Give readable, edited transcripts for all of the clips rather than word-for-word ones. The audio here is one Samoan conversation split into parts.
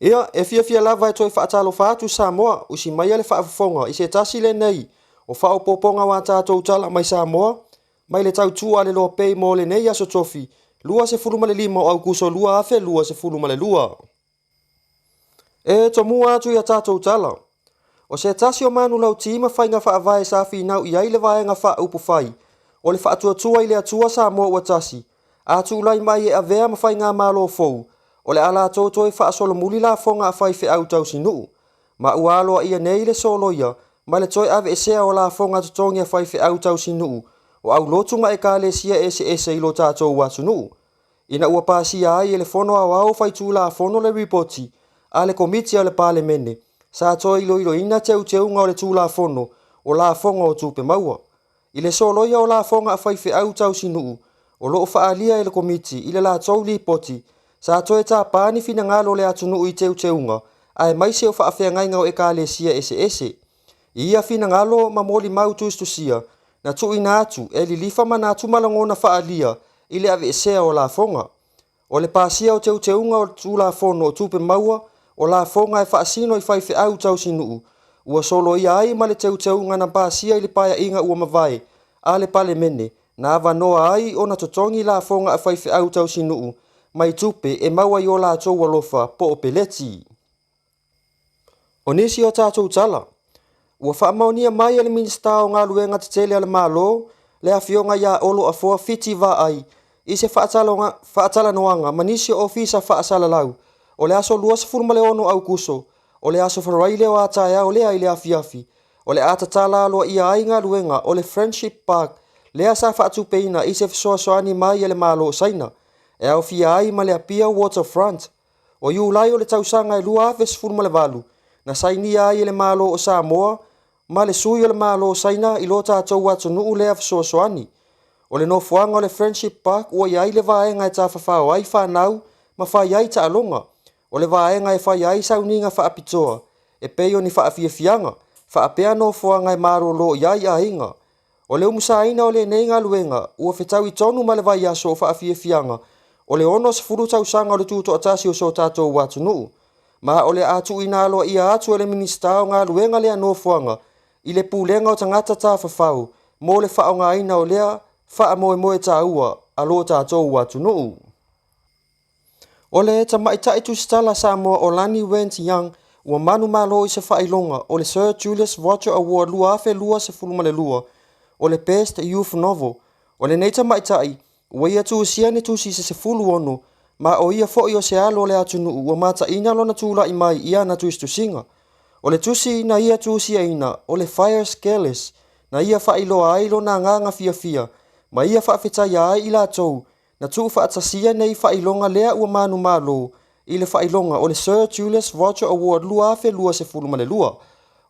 Ia, e fiafia lava e toe faatalofa atu Samoa, usi maia le faafofoga i se tasi lenei o faaopoopoga o a tatou tala mai Samoa, mai le tautua a le Loa Pay mo lenei aso tofi, 25 o Aukuso 2022. E tomua atu i a tatou tala. O se tasi o manulauti ma faiga faavae sa finau i ai le Vaega Faaupufai o le Faatuatua i le Atua Samoa Ua Tasi, a tulai mai e avea ma faigamalo fou, o le a latou toe faasolomuli lafoga a faifeau tausinuu. Ma ua aloaia nei le soloia ma le toe aveesea o lafoga totogi a faifeau tausinuu o aulotu ma ekalesia eseese i lo tatou atunuu. Ina ua pasia ai e le Fono Aoao Faitulafono le Lipoti a le Komiti a le Palemene sa toe iloiloina teuteuga o le Tulafono o Lafoga o Tupe Maua. I le soloia o lafoga a faifeau tausinuu o lo o faaalia e le Komiti i le latou lipoti, sa toe tapa ni finagalo o le atunuu i teuteuga aemaise o faafeagaiga o ekalesia eseese. I ia finagalo ma molimau tusitusia na tuuina atu e lilifa manatu ma lagona faaalia i le aveesea o lafoga. O le pasia o teuteuga o le Tulafono o Tupe Maua o Lafoga e faasino i faifeau tausinuu ua soloia ai ma le teuteuga na pasia i le Paeaiga ua mavae a le Palemene na avanoa ai ona totogi lafoga a faifeau tausinuu mai tupe e maua i o latou alofa po o peleti. O nisi o tatou tala. Ua faamaonia mai e le Minisita o Galuega Tetele a le Malo, le Afioga ia Olo Afoa Fiti Vaai, i se faatalanoaga ma nisi o ofisa faasalalau o le aso 26 Aukuso, o le aso Faraile o a taeao lea i le afiafi, o le a tatala aloaia ai galuega o le Friendship Park lea sa faatupeina i se fesoasoani mai a le Malo o Saina, e aofia ai ma le Apia Waterfront. O Iulai o le tausaga e 2018, na sainia ai e le Malo o Samoa ma le sui o le Malo o Saina i lo tatou atunuu lea fesoasoani. O le nofoaga o le Friendship Park ua i ai le vaega e tafafao ai fanau ma fai ai taaloga. O le vaega e fai ai sauniga faapitoa e pei o ni faafiafiaga, faapea nofoaga e malolo i ai aiga. O le umusaina o lenei galuega ua fetaui tonu ma le vaiaso o faafiafiaga o le 60 tausaga o le tutoatasi o so tatou atunuu, ma o le a tuuina aloaia atu e le Minisita o Galuega lea nofoaga i le Pulega o Tagata Tafafao mo le faaaogaina o lea faamoemoe taua a lo tatou atunuu. O le tamaitai tusitala Samoa o Lani Wendt Young ua manumalo i se faailoga o le Sir Julius Roger Award 2022 o le Best Youth Novel. O lenei tamaitai, ua ia tusia ni tusi se 16, ma o ia foi o se alo o le atunuu ua mataina lona tulai mai i ana tusitusiga. O le tusi na ia tusiaina o le Fire Scales, na ia faailoa ai lona agaga fiafia ma ia faafetaia ai i latou na tuufaatasia nei faailoga lea ua manumalo i le faailoga o le Sir Julius Roger Award 2022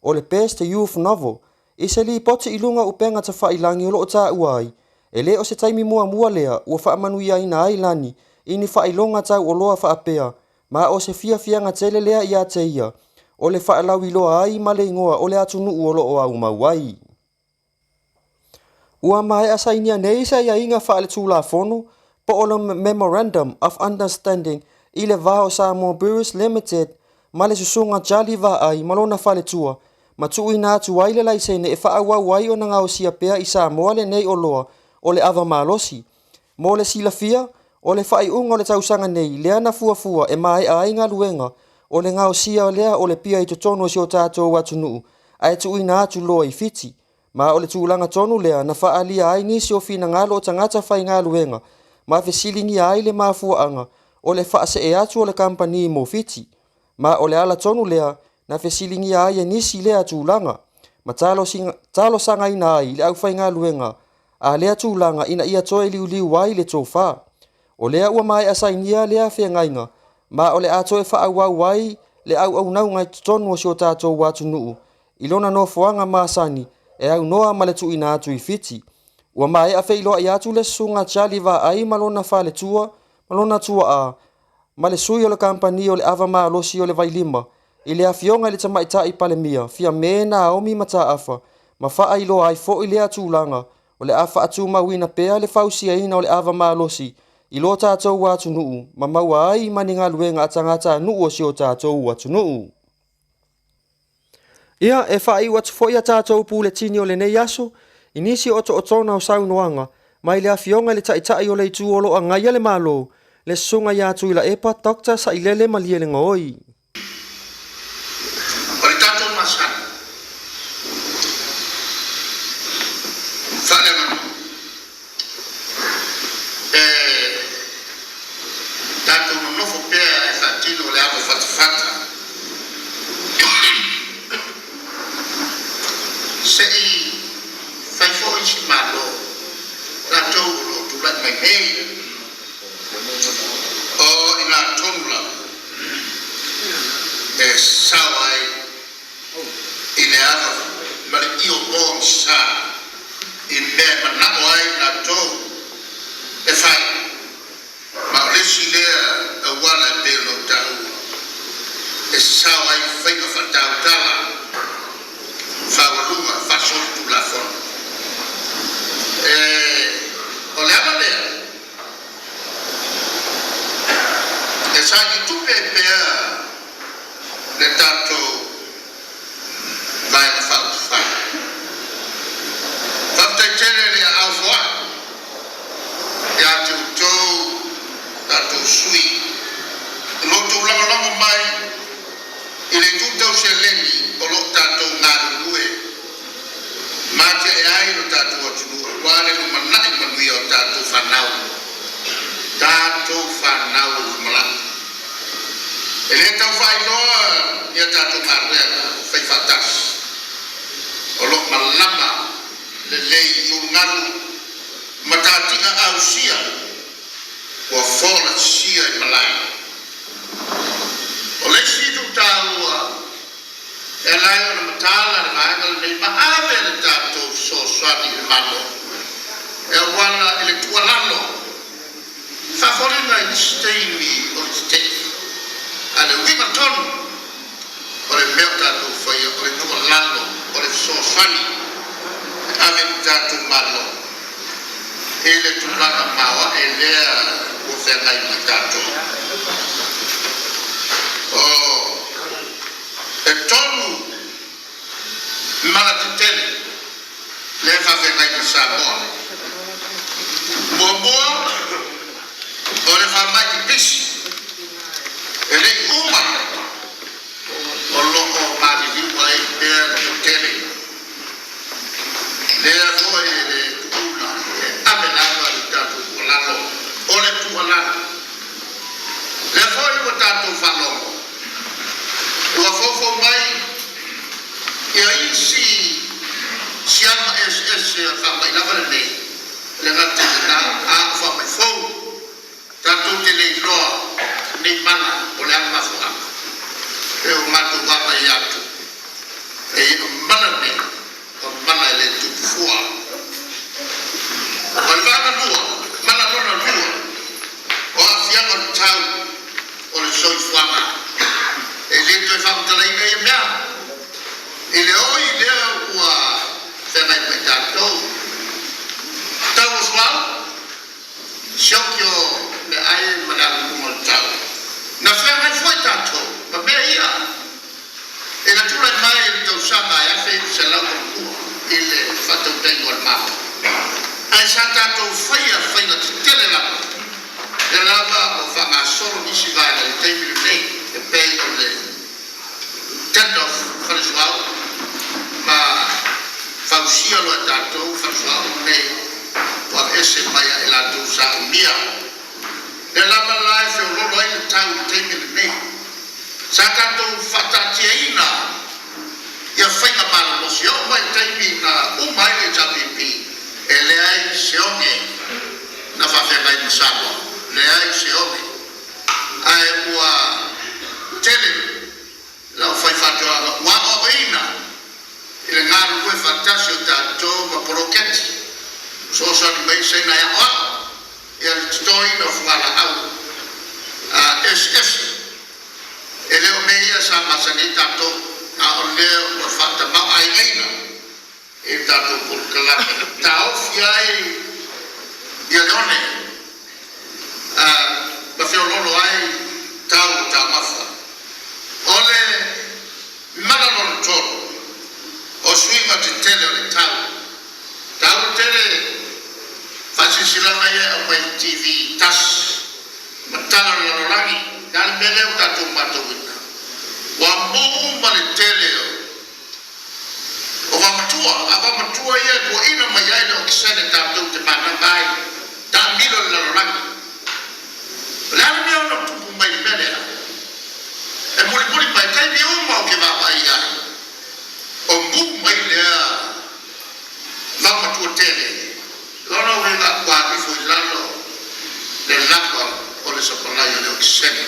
o le Best Youth Novel. I se lipoti i luga o upega tafailangi o lo o taua ai, e le o se taimi muamua lea ua faamanuiaina ai Lani i ni faailoga tauoloa faapea, ma o se fiafiaga tele lea ia te ia o le faalauiloa ai ma le igoa o le atunuu o lo o aumau ai. Ua maea sainia nei se aiaiga faaletulafono po o le Memorandum of Understanding i le va o Samoa Breweries Limited ma le Susuga Charlie Vaai ma lona faletua ma tuuina atu ai le laisene e faaauau ai ona gaosia pea i Samoa lenei oloa o le ava malosi. Mo le silafia, o le faaiuga o le tausaga nei lea na fuafua e maea ai galuega o le gaosia lea o le pia i totonu o si o tatou atunuu ae tuuina atu loa i Fiti. Ma o le tulaga tonu lea na faaalia ai nisi o finagalo o tagata faigaluega ma fesiligia ai le mafuaaga o le faasee atu o le kamupani mo Fiti. Ma o le ala tonu lea na fesiligia ai e nisi lea tulaga, ma talosagaina ai le aufaigaluega a lea tulaga ina ia toe liuliu ai le tofa. O lea ua maea sainia lea feagaiga, ma o le a toe faaauau ai le auaunauga i totonu o si o tatou atunuu i lona nofoaga masani e aunoa ma le tuuina atu i Fiti. Ua maea feiloai atu le Susuga Charlie Vaai ma lona faletua ma lona tuaa ma le sui o le kamupani o le ava malosi o le Vailima i le Afioga i le Tamaitai Palemia Fiame Naomi Mataafa ma faailoa ai foi lea tulaga o le a faatumauina pea le fausiaina o le ava malosi i lo tatou atunuu ma maua ai ma ni galuega a tagatanuu o si o tatou atunuu. Ia, e faaiu atu foi a tatou puletini o lenei aso i nisi o otootoga o saunoaga mai le Afioga i le Taitai o le Itu o lo o agaia le Malo, le Susuga ia Tuilaepa Dr. Sailele Malielegaoi. O le tatou masani faaleaganuu e tatou nonofo pea e faatino le ava fatafata se i fai foi si Malo latou o lo o tulai mai nei o ina tonu lava e sao ai i le ava ma le io pogisa i mea e manao ai latou e fai. Ma o le isi lea auala e pei ona ou taua e sao ai faiga faatautala faualuga faasolitulafono. E o le ala lea e saili tupe ai pea le tatou Vaega Faaupufai. Faafetai tele le aao foai ia te outou tatou sui i lo outou lagolago mai i le itu tau seleni o lo o tatou galulue ma atiae ai lo tatou atunuu aua le lumanai manuia o tatou fanau, tatou fanau o le lumanai. E le tau faailoa ia tatou galuega fai faatasi o lo o malama lelei i ulugalu ma tatiga ausia ua folasia i malae. O le isi itu taua e ala ai ona mataala le vaega lenei ma ave le tatou fesoasoani i le Malo e auala i le tuualalo faafoliga i nisi taimi o le tetee, a le uiga tonu o le mea o tatou faia o le tuualalo o le fesoasoani e ave i le tatou Malo i le tulaga maoae lea ua feagai ma tatou. O e tolu mala tetele lea e faafeagai ma Samoa. Muamua, o le faamai pipisi e le i uma o lo o maliliu ai pea le toatele. Lea foi e le tuuna e ave lava le tatou tuualalo o le tuualalo. Lea foi ua tatou faalogo ua foufou mai ia isi siama eseese o le faamai lava lenei, e le gata i lena, a o faamai fou tatou te le iloa nei mala o le a mafuaaga. E o matou vaavaai atu e ia o mala nei o mala e le tupu fua. O le vaega lua, mala lona lua, o aafiaga o le tau o le soifuaga. E le toe faamatalaina ia mea i le oi lea ua feagai mai tatou. Tau o suauu, sioki o meaai ma le alu i luga o le tau. Na feagai foi tatou ma mea ia i le tulai mai i le tausaga e 1982 i le faatautaiga o le Malo. Ae sa tatou faia faiga tetele lava, lea lava ua faagasolo nisi vaega i le taimi lenei e pei o le tender of fale suauu ma fausia loa e tatou fale suauu nei ua aveese mai ia i latou sa umia. Lea lava la e feoloolo ai le tau i le taimi lenei. Sa tatou faataatiaina ia faiga malolosi e oo mai i le taimi na uma ai le HRPP, e leai se oge na faafeagai ma Samoa, leai se oge. Ae ua tele lau fai faatoaga ua aoaoina i le galulue faatasi o tatou ma poloketi fesoasoani mai Saina e aoao ia le totoina o fugalaau eseese. E le o mea ia sa masani ai tatou, a o lea ua faatamaoaigaina i le tatou polokalame taofi ai ia le one. Faasilasilaga ia e aumai i le TV tasi ma tala o le lalolagi. O le a le mea lea ua tatou matauina? Ua mu uma le tele o vaomatua, a o vaomatua ia e puaina mai ai le okesene tatou te manava ai, taamilo i le lalolagi. O le a le mea ono tupu mai i le mea lea? E mulimuli mai taimi uma ou te vaavaai ai, o mu mai lea vaomatua tele, lona uiga ua alu ifo i lalo le lava o le sapalai o le okesene.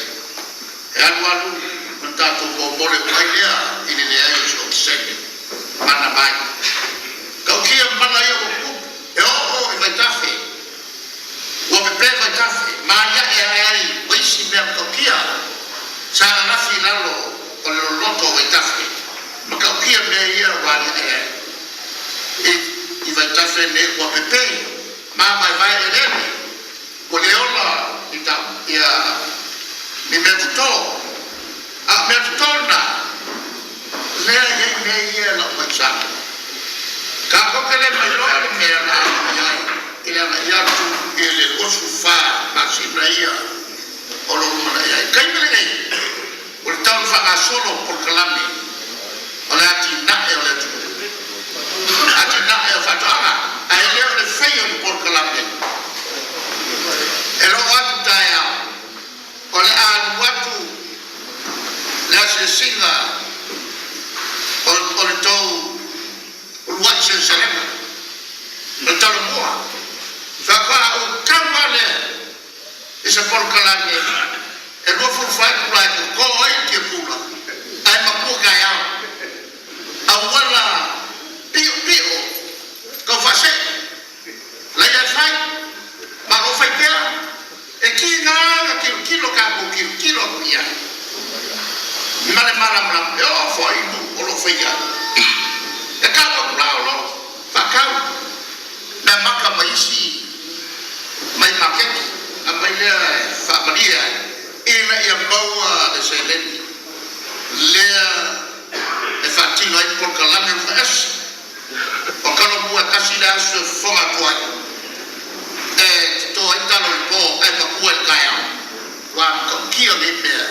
E alu alu ona tatou momole uma ai lea i le leai o se okesene mana mai. Tautia mana ia ua tupu e oo i vaitafe, ua pepe vaitafe, ma aliae ae ai ma isi mea matautia sa lalafi i lalo o le loloto o vaitafe. Matautia mea ia ua aliae ai i vaitafe nei ua pepe ma vaevae eleele. Ua le ola i ta ia ni mea toto, a o mea toto na, lea e iai mea ia e lau mai Samoa. Tatou te le mailoa le mea na alu i ai i le agai atu i le 24 masina ia o lo o lumanai ai. Taimi lenei, ua tatau ona faagasolo polokalame o le atinae o le atunuu, atinae o faatoaga, ae le o le faia o ni polokalame e loo atu taeao o le a alu atu le asiasiga o le tou uluai seleselega o le Talomua. Faatoa ou tau lava lea i se polokalame e 24 itula e toto ai le tiapula ae matua taeao auala piopio tau faasee laia e fai ma o lo o fai pea e tiga na tilotilo tatou tilotilo atu i ai ma le malamalama e oo foi i nuu o lo o faia ai e tau atu la o lo o faatau mea maka ma isi mai maketi aumai lea e faamalie ai ina ia maua le seleni lea e faatino ai polokalame ua ese. O Talomua e tasi le aso e fofoga atu ai e toto ai talo i le po ae matua i le taeao. Ua matautia nei mea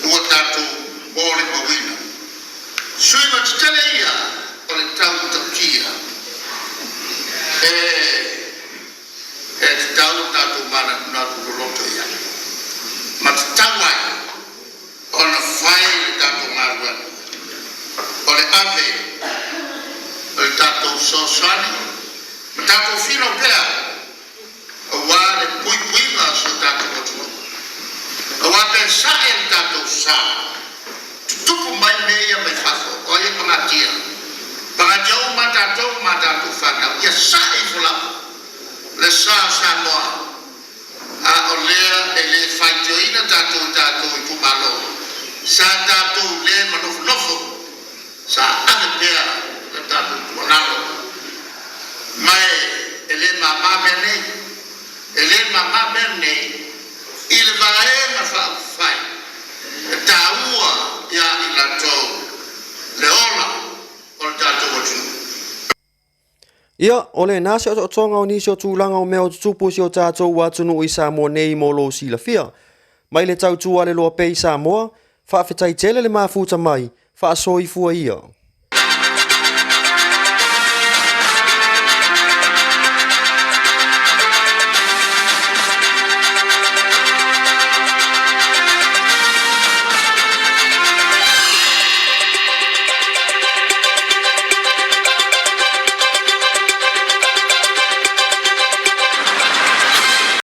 ua tatou molimauina. Suiga tetele ia o le tau matautia e e tatau ona tatou manatunatu loloto i ai ma tatau ai ona fai le tatou galuega o le ave o le tatou fesoasoani ma tatou finau pea aua le puipuiga o si o tatou atunuu. Aua pe sae le tatou sa, tutupu mai mea ia mai fafo, o ai e pagatia? Pagatia uma lava tatou ma a tatou fanau, ia sae ifo lava le sa o Samoa, a o lea e le faitioina tatou i tatou itumalo, sa tatou le manofonofo, sa ave pea le tatou tuualalo. Ma e le mama mea nei, e le mama mea nei i le Vaega Faaupufai e taua ia i latou le ola o le tatou atunuu. Ia, o lena se otootoga o nisi o tulaga o mea o tutupu i si o tatou atunuu i Samoa nei mo lou silafia. Mai le tautua a le Loa Pei Samoa, faafetai tele le mafuta mai, faasoifua ia.